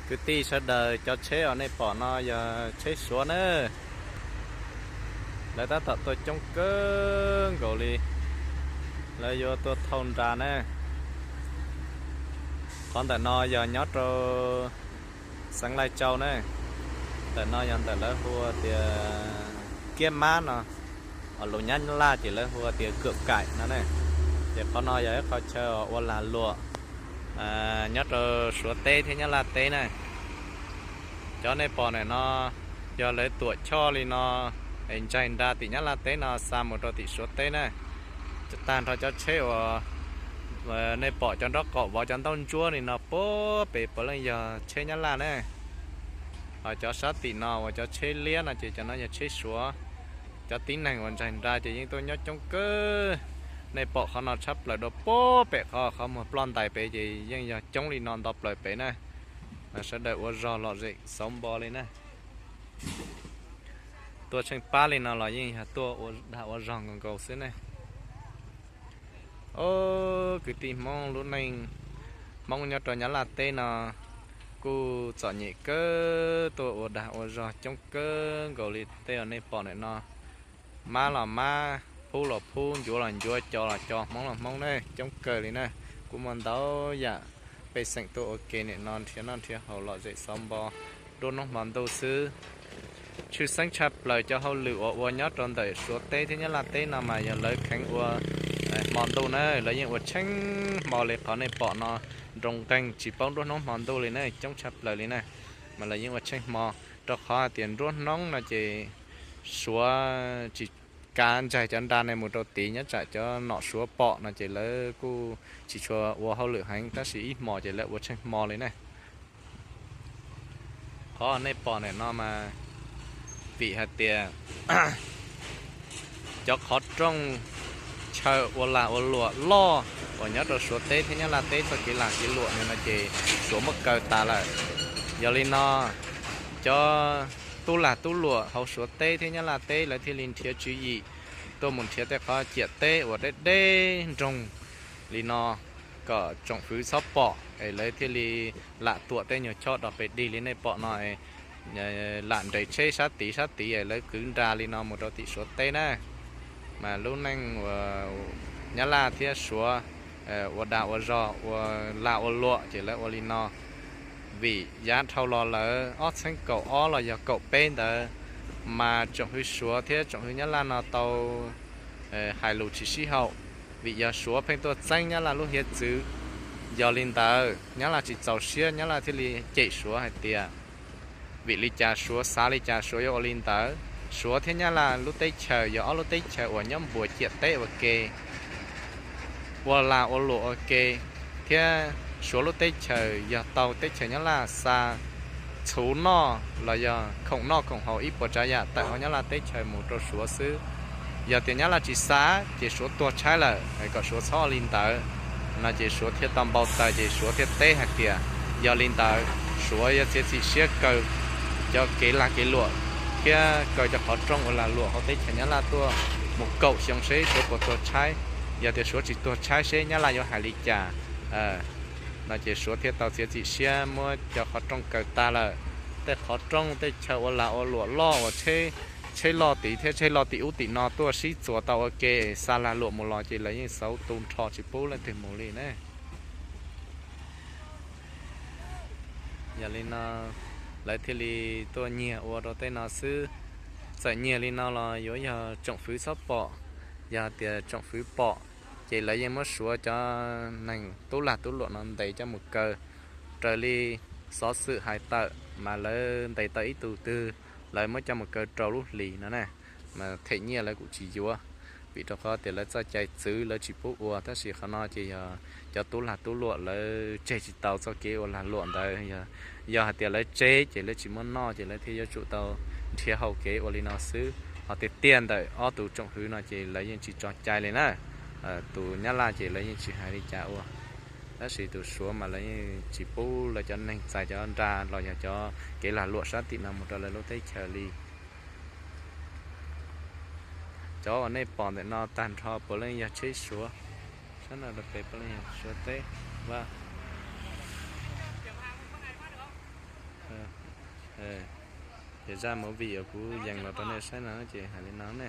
Kwv tij sawv daws, cov tsheb uas nej pom no yog tsheb Suav na. Lawv tab tom tuaj coob kawg nkaus li. Lawv yuav tuaj thauj nra na. Qhov ntawm no yog nyob rau xeev Laij Tsau na. Ntawm no yog ntawm lawv hu tias Kiab Mab no, lus Nyab Laj ces lawv hu tias Kawm Kaim no ne. Ces qhov no yog ib qho chaw ua lag luam nyob rau Suav teb thiab Nyab Laj teb na. Cov nej pom ntawm no yog lawv tuam choj li no, es ntsaig nra tim Nyab Laj teb no xa mus rau tim Suav teb na. Tag nrho cov tsheb uas nej pom cov nraub qaum vov cov ntaub ntsuab li no puag pem puav leej yog tsheb Nyab Laj na. Ho cov sab tim no uas cov tsheb liab no ces cov no yog tsheb Suav. Cov tib neeg uas ntsaig nra ces yeej tuaj nyob coob kawg. Nej pom qhov no tshab plaws dua puag pem qhov, qhov muag ploj ntais pem ces yeej yog coob li no nto plaws pem na. Mas sawv daws ua zog lom zem xauv npo li na. Tuaj tsheej pab li no los yeej yog tuaj ua dag ua zog nkaus nkaus xwb ne. Ob, kwv tij Hmoob, lub neej Hmoob nyob rau Nyab Laj teb no kuj txom nyem kawg, tuaj ua dag ua zog coob kawg nkaus li tej uas nej pom ntawm no. Mab los mab, phub los phub, ncuav los ncuav, co los co, Hmoob los Hmoob ne, coob kawg li na. Kuj muaj ntau yam pej xeem tuaj ua ke nim no nrhiav noj nrhiav haus lom zem xauv npo nruab hnub hmo ntuj xwb. Tshwj xeeb tshaj plaws cov hauj lwm uas ua nyob rau ntawm Suav teb thiab Nyab Laj teb no mas yog lawv kheev ua hmo ntuj na, lawv yeej ua tsheej hmo li qhov nej pom no, nroo nqeeg tsis paub nruab hnub hmo ntuj li na, coob tshaj plaws li na. Mas lawv yeej ua tsheej hmo, rau qhov hais tias nruab hnub no ces Suav tsis kav ntsaig cov nra no mus rau tid, nyob tsam cov nom Suav pom no ces lawv kuj tsis tshua ua hauj lwm heev, tab sis ib hmos ces lawv ua tsheej hmo li na. Qhov nej pom ntawm no mas vim hais tias cov qhov rooj chaw ua lag ua luam loj uas nyob rau Suav teb thiab Nyab Laj teb txoj kev lag kev luam no ces Suav muab kaw tas lawm. Yog li no, cov tub lag tub luam hauv Suav teb thiab Nyab Laj teb lawv thiaj li nrhiav tswv yim tuaj mus nrhiav tej qhov ciam teb uas deb deb nroog li no kom tsoom fwv txhob pom es lawv thiaj li lam tuam tej nyuag chob rau pem dig li nej pom no, lam nres tsheb sab tid sab tid es lawv kwv nra li no mus rau tim Suav teb na. Mas lub neej uas Nyab Laj thiab Suav ua dag ua zog ua lag ua luam ces lawv ua li no. Vim yav dhau los lawm ob txhiab kaum ob los yog kaum peb ntawd, mas tsoom fwv Suav thiab tsoom fwv Nyab Laj no tau hais lus tsis sib haum, vim yog Suav pheej tuaj txeeb Nyab Laj lub hiav txwv. Yog li ntawd Nyab Laj tsis txaus siab, Nyab Laj thiaj li cem Suav hais tias, vim li cas Suav xav li cas Suav yuav ua li ntawd. Suav thiab Nyab Laj lub teb chaws yog ob lub teb chaws uas nyob npuas ciam teb ua ke, ua lag ua luam ua ke, thiab Suav lub teb chaws yog tau teb chaws Nyab Laj xa txhuv noj los yog khoom noj khoom haus ib puas tsav yam tawm hauv Nyab Laj teb chaws mus rau Suav xwb. Yog tias Nyab Laj tsis xa ces Suav tuag tshaib lawm, kom Suav txhob ua li ntawd no ces Suav thiaj tau npau taws ces Suav thiaj teb hais tias, yog li ntawd Suav yuav txiav txim siab kaw cov kev lag kev luam thiab kaw cov qhov rooj ua lag luam hauv teb chaws Nyab Laj tuaj mus kaum xyoo seb Suav puas tuag tshaib. Yog tias Suav tsis tuag tshaib seb Nyab Laj yuav hais li cas no ces Suav thiaj tau txiav txim siab muab cov qhov rooj kaw tag lawm. Tej qhov rooj tej chaw ua lag ua luam loj uas tsheb loj tid thiab tsheb loj tim ub tim no tuaj sib txuas tau ua ke xa lag luam mus los ces lawv yeej xauv tu nrho tsis pub leej twg mus li na. Yog li no lawv thiaj li tuaj nyiag ua rau tej no xwb. Txawm nyiag li no los yuav yog tsoom fwv txhob pom. Yog tias tsoom fwv pom ces lawv yeej muab Suav cov neeg tub lag tub luam no ntes coj mus kaw. Raws li xov xwm hais tawm mas lawv ntes tau ib tug twg, lawv muab coj mus kaw rau lub hlis no na, mas them nyiaj lawv kuj tsis yuav, vim rau qhov tias lawv txoj cai txwv lawv tsis pub ua. Tab sis qhov no ces yog cov tub lag tub luam lawv tseg tsis tau txoj kev ua lag luam ntawd. Yog hais tias lawv tseg ces lawv tsis muaj noj ces lawv thiaj yuav tsum tau nrhiav hau kev ua li no xwb. Ho tiag tiag ntawm ob tus tsoom fwv no ces lawv yeej tsis tso cai li na. Tus Nyab Laj ces lawv yeej tsis hais li cas ua, tab sis tus Suav mas lawv yeej tsis pub lawv cov neeg txais cov nra los yog cov kev lag luam sab tim no mus rau lawv lub teb chaws li. Cov uas nej pom ntawm no tag nrho puav leej yog tsheb Suav, sab no rau pem puav leej yog Suav teb. Vaj, Ces zaj movie uas kuv yees los rau nej saib no ces hais li no ne.